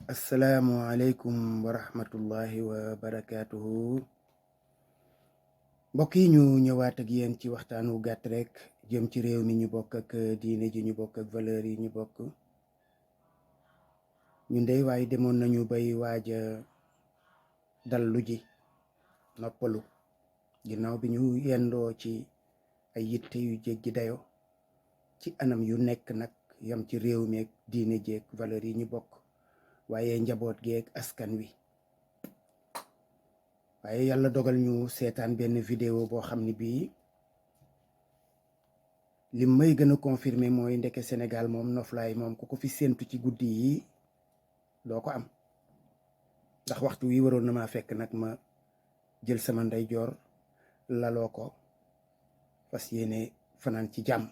asalaamualeykum wa rahmatullahi wa barakaatuhu. Mbokk yi ñu ñëwaat ak yéen ci waxtaan wu gàtt rek jëm ci réew mi ñu bokk ak diine ji ñu bokk ak valeur yi ñu bokk. ñun dey waaye demoon nañu bay waaja dallu ji noppalu ginnaaw bi ñu yendoo ci ay yitte yu jéggi dayo ci anam yu nekk nag yam ci réew mi ak diine ji ak valeur yi ñu bokk, waaye njaboot geeg askan wi. waaye yàlla dogal ñu seetaan benn vidéo boo xam ne bii li may gën a confirmer mooy ndeke Sénégal moom noflaay moom ku ko fi séentu ci guddi yi doo ko am. ndax waxtu wi waroon na maa fekk nag ma jël sama ndeyjoor laloo ko fas yéene fanaan ci jàmm.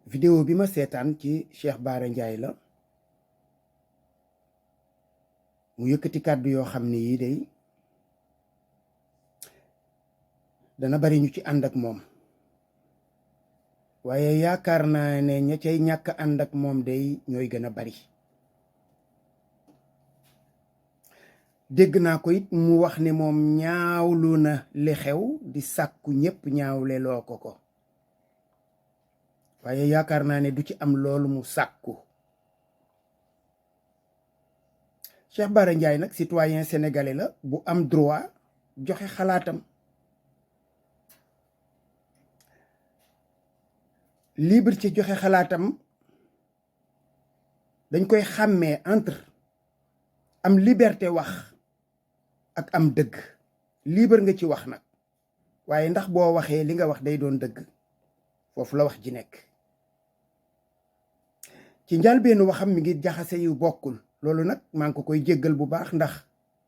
vidéo bi ma seetaan ci Cheikh Bara Ndiaye la, mu yëkkati kàddu yoo xam ne yii day dana bari ñu ci ànd ak moom, waaye yaakaar naa ne ña cay ñàkk ànd ak moom day ñooy gën a bari. dégg naa ko it mu wax ne moom ñaawlu na li xew di sàkku ñépp ñaawle loo ko waaye yaakaar naa ne du ci am loolu mu sàkku. Cheikh Bara Ndiaye nag citoyen sénégalais la bu am droit joxe xalaatam, libre ci joxe xalaatam. dañ koy xàmmee entre am liberté wax ak am dëgg. libre nga ci wax nag, waaye ndax boo waxee li nga wax day doon dëgg, foofu la wax ji nekk. ci njëlbéenu waxam mi ngi jaxase yu bokkul, loolu nag maa ngi ko koy jéggal bu baax ndax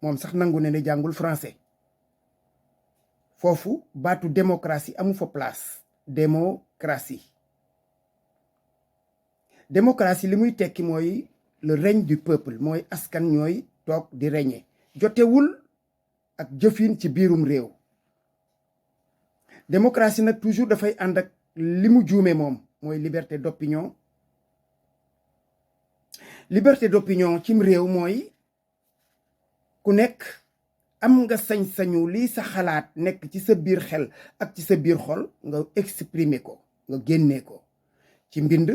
moom sax nangu ne jàngul français. foofu baatu démocratie amu fa place. démocratie li muy tekki mooy le règne du peuple, mooy askan ñooy toog di régner, jotewul ak jëfin ci biirum réew. démocratie nag toujours dafay ànd ak li mu juume moom, mooy liberté d'opinion. liberté d'opinion cim réew mooy ku nekk am nga sañ-sañu lii sa xalaat nekk ci sa biir xel ak ci sa biir xol nga exprimer ko, nga génnee ko ci mbind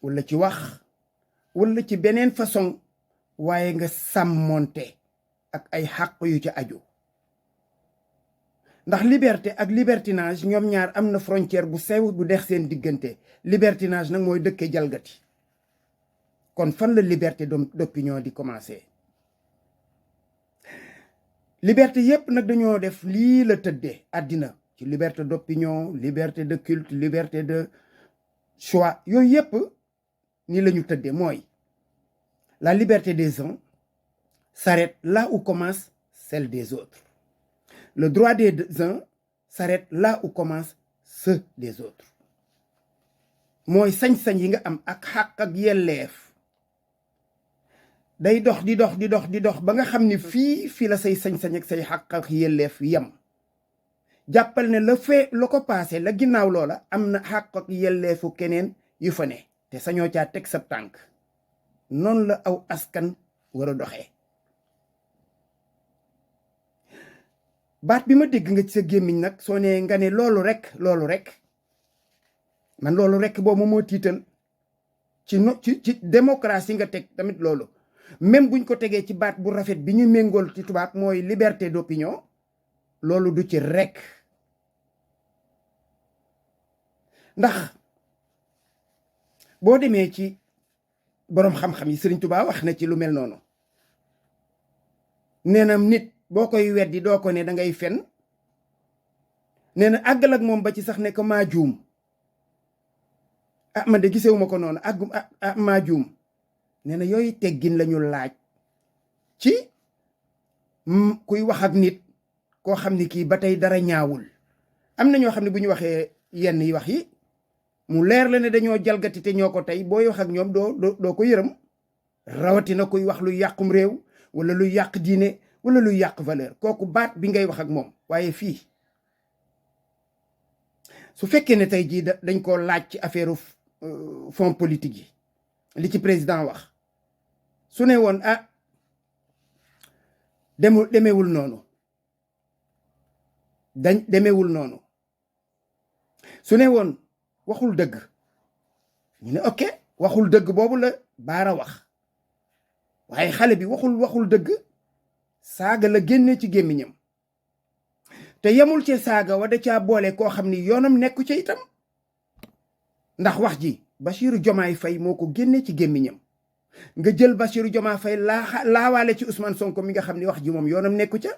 walla ci wax walla ci beneen façon, waaye nga sàmmonte ak ay xàq yu ci aju. ndax liberté ak libertinage ñoom ñaar am na frontière bu sew bu dex seen diggante. libertinage nag mooy dëkkee jalgati. kon fan la liberté d'opinion di commencer? liberté yépp nag dañoo def lii la tëddee àddina ci liberté d'opinion, liberté de culte, liberté de choix. yooyu yépp ni la ñu tëddee, mooy la liberté des uns s'arrête là où commence celle des autres. Le droit des uns s'arrête là où commence ceux des autres. mooy sañ-sañ yi nga am ak xàq ak yelleef day dox di dox ba nga xam ni fii la say sañ-sañ ak say xàq ak yelleef yem. jàppal ne la ko paase la ginnaaw loola am na xàq ak yelleefu keneen yu fa ne te sañoo caa teg sa tànk. noonu la aw askan war a doxee. baat bi ma dégg nga ci sa gémmiñ nag soo ne nga ne loolu rek man loolu rek boobu moo tiital ci démocratie nga teg tamit. loolu même buñ ko tegee ci baat bu rafet bi ñu méngool ci tubaab mooy liberté d'opinion, loolu du ci rek. ndax boo demee ci boroom xam-xam yi, Sëriñ Tuubaa wax na ci lu mel noonu. nee na nit boo koy weddi doo ko ne da ngay fen. nee na àggal ak moom ba ci sax ne ko maa juum. man de gisewuma ko noonu maa juum. nee na yooyu teggin lañu laaj ci kuy wax ak nit koo xam ni kii ba tey dara ñaawul. am na ñoo xam ne bu ñu waxee yenn yi wax yi mu leer la ne dañoo jalgati te ñoo ko tey, booy wax ak ñoom doo ko yërëm. rawatina kuy wax lu yàqum réew wala luy yàq diine wala luy yàq valeur, kooku baat bi ngay wax ak moom. waaye fii su fekkee ne tey jii dañ koo laaj ci affaire fonds politique yi, li ci président wax su ne woon demeewul noonu demeewul noonu su ne woon waxul dëgg ñu ne ok waxul dëgg boobu la Bara wax waaye xale bi waxul dëgg saaga la génne ci gémmiñam te yemul ci saaga wa da caa boole koo xam ni yoonam nekku ca itam ndax wax ji Bassirou Diomaye Faye moo ko génne ci gémmiñam nga jël Bassirou Diomaye Faye laawaale ci Ousmane Sonko mi nga xam ni wax ji moom yoonam nekku ca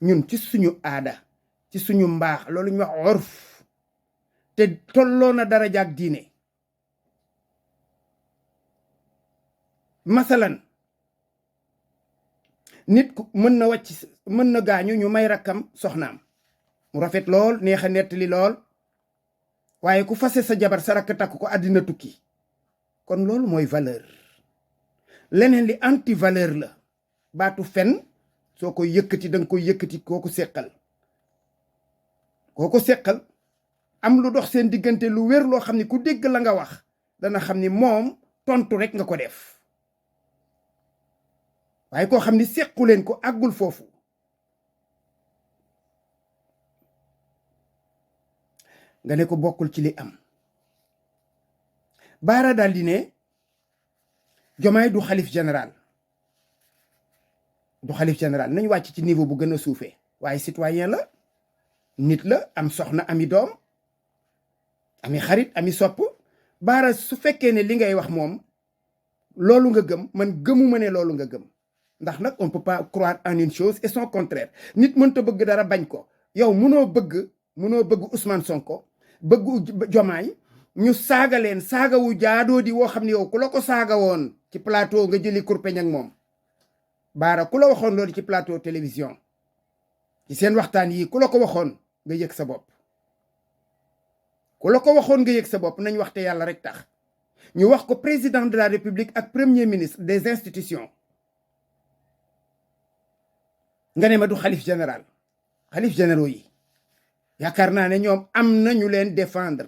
ñun ci suñu aada ci suñu mbaax loolu ñu wax orf te tolloo na daraja ak diine masalan nit ku mën na gaañu ñu may rakkam soxnaam mu rafet lool neex a nettali lool waaye ku fase sa jabar sa rakk takk ko àddina tukki kon loolu mooy valeur leneen li anti valeur la baatu fen soo ko yëkkati danga koy yëkkati kooku seqal am lu dox seen diggante lu wér loo xam ni ku dégg la nga wax dana xam ni moom tontu rek nga ko def waaye koo xam ni sequ leen ko àggul foofu nga ne ko bokkul ci li am Bara daal di ne Diomaye du xalif général nañu wàcc ci niveau bu gën a suufee waaye citoyen la nit la am soxna ami doom ami xarit ami sopp Bara su fekkee ne li ngay wax moom loolu nga gëm man gëmuma ne loolu nga gëm ndax nag on peut pas croire en une chose et son contraire nit mënta bëgg dara bañ ko yow munoo bëgg Ousmane Sonko bëgg Diomaye ñu saaga leen saaga wu jaadoo di woo xam ne yow ku la ko saaga woon ci plateau nga jëli kurpeñ ak moom Bara ku la waxoon loolu ci plateau télévision ci seen waxtaan yi ku la ko waxoon nga yëg sa bopp nañ waxte yàlla rek tax ñu wax ko président de la république ak premier ministre des institutions nga ne ma du xalif généraux yi yaakaar naa ne ñoom am na ñu leen défendre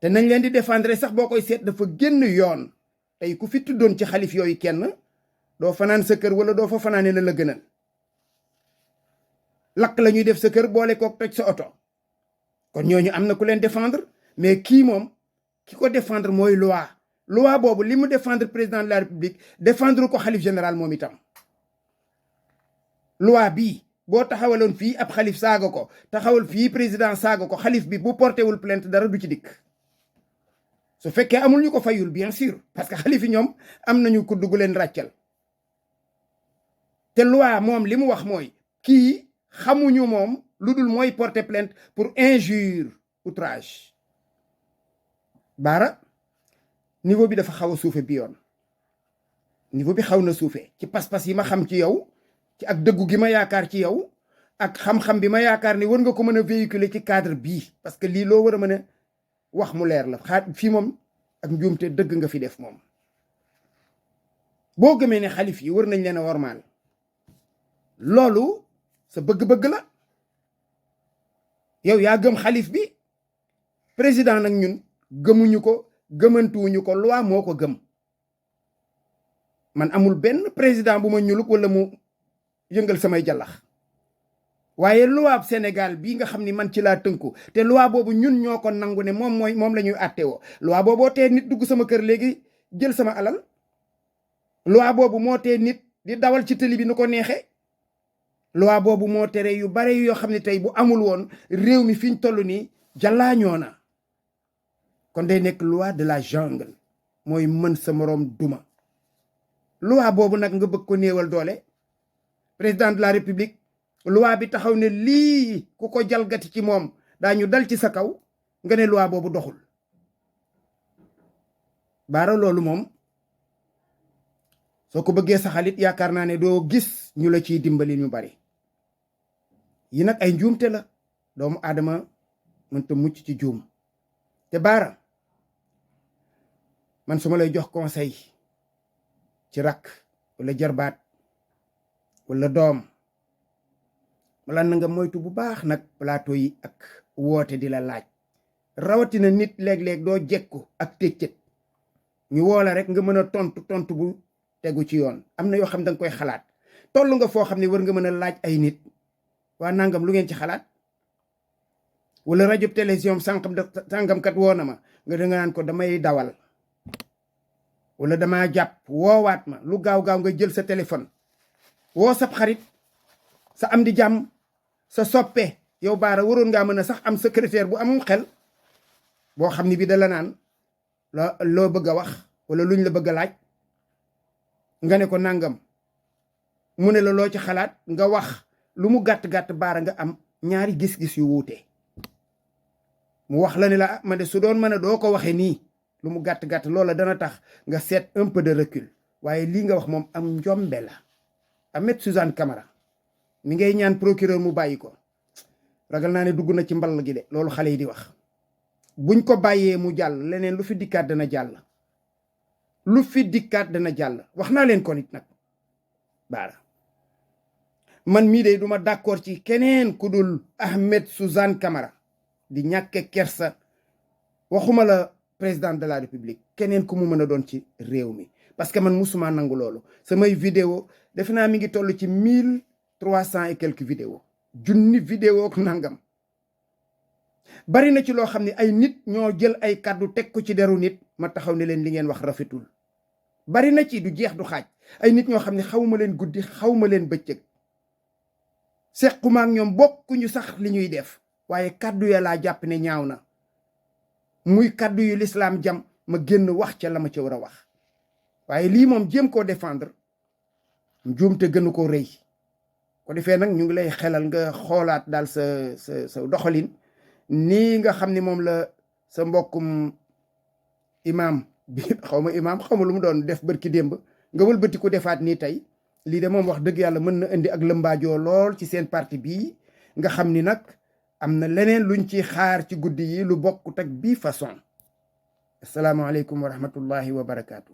te nañ leen di défendre sax boo koy seet dafa génn yoon tey ku fi tuddoon ci xalif yooyu kenn doo fanaan sa kër wala doo fa fanaane la gënal lakk la ñuy def sa kër boole kook toj sa oto kon ñooñu am na ku leen défendre mais kii moom ki ko défendre mooy loi boobu li mu défendre président de la république défendre ko xalif général moom itam loi bii boo taxawaloon fii ab xalif saaga ko taxawal fii président saaga ko xalif bi bu portéwul plainte dara du ci dikk su fekkee amul ñu ko fayul bien sûr parce que xalif yi ñoom am nañu ko dugg leen ràccal te loi moom li mu wax mooy kii xamuñu moom lu dul mooy porter plainte pour injure outrage Bara niveau bi dafa xaw a suufe bi yoon niveau bi xaw na suufe ci pas-pas yi ma xam ci yow ci ak dëggu gi ma yaakaar ci yow ak xam-xam bi ma yaakaar ni war nga ko mën a véhiculer ci cadre bii parce que lii loo war a mën a wax mu leer la fii moom ak njuumte dëgg nga fi def moom boo gëmee ne xalif yi war nañ leen a wormaal loolu sa bëgg-bëgg la yow yaa gëm xalif bi président nag ñun gëmuñu ko gëmantuwuñu ko loi moo ko gëm man amul benn président bu ma ñuluk wala mu yëngal samay jallax waaye loi Sénégal bii nga xam ni man ci laa tënku te loi boobu ñun ñoo ko nangu ne moom la ñuy àttewoo loi booboo tee nit dugg sama kër léegi jël sama alal loi boobu moo tee nit di dawal ci tëli bi nu ko neexee loi boobu moo tere yu bare yoo xam ne tey bu amul woon réew mi fi ñu toll nii jàllaañoo na kon day nekk loi de la jungle mooy mën sa moroom duma loi boobu nag nga bëgg ko néewal doole président de la république loi bi taxaw ne lii ku ko jalgati ci moom daañu dal ci sa kaw nga ne loi boobu doxul Bara loolu moom soo ko bëggee saxalit yaakaar naa ne doo gis ñu la ciy dimbali ñu bari yi nag ay njuumte la doomu aadama mënta mucc ci juum te Bara man su ma lay jox conseil ci rakk wala jarbaat wala doom wala na nga moytu bu baax nag plateau yi ak woote di la laaj rawatina nit léeg-léeg doo jekku ak tëccët ñu woola rek nga mën a tontu bu tegu ci yoon. am na yoo xam da nga koy xalaat toll nga foo xam ne war nga mën a laaj ay nit waa nangam lu ngeen ci xalaat wala rajo télévision sàngam kat woo na ma nga da nga naan ko damay dawal wala damaa jàpp woowaat ma lu gaaw nga jël sa téléphone woo sab xarit sa am di jàmm sa soppe. yow Bara waroon ngaa mën a sax am secrétaire bu am xel boo xam ne bi da la naan loo bëgg a wax wala luñ la bëgg a laaj nga ne ko nangam mu ne la loo ci xalaat nga wax lu mu gàtt-gàtt Bara nga am ñaari gis-gis yu wuute mu wax la ne la ma de su doon mën a doo ko waxee nii lu mu gàtt-gàtt loola dana tax nga seet un peu de recul waaye lii nga wax moom am njombe la. Ahmed Suzanne Camara mi ngay ñaan procureur mu bàyyi ko ragal naa ne dugg na ci mball gi de loolu xale yi di wax. buñ ko bàyyee mu jàll leneen lu fi dikkaat dana jàll lu fi dikkaat dana jàll wax naa leen ko nit nag Bara man mii de duma d'accord ci keneen ku dul Ahmed Suzanne Camara di ñàkke kersa waxuma la président de la république keneen ku mu mën a doon ci réew mi parce que man musuma nangu loolu. samay vidéo defe naa mi ngi toll ci 1300 et quelques vidéos junni vidéo ak nangam bari na ci loo xam ne ay nit ñoo jël ay kàddu teg ko ci deru nit ma taxaw ne leen li ngeen wax rafetul. bari na ci du jeex du xaaj ay nit ñoo xam ne xawma leen guddi xawma leen bëccëg sequma ak ñoom bokkuñu sax li ñuy def waaye kàddu ya laa jàpp ne ñaaw na muy kàddu yu lislaam jam ma génn wax ca la ma ca war a wax waaye lii moom jéem koo défendre njuumte gënu ko rëy ko defee nag ñu ngi lay xelal nga xoolaat daal sa doxalin nii nga xam ne moom la sa mbokkum imaam bi xaw ma lu mu doon def bërki démb nga wëlbati ko defaat nii tey lii de moom wax dëgg yàlla mën na indi ak lëmbaajoo lool ci seen parti bii nga xam ni nag am na leneen luñ ci xaar ci guddi yi lu bokkut ak bii façon asalaamaaleykum wa rahmatullahi wa barakaatu.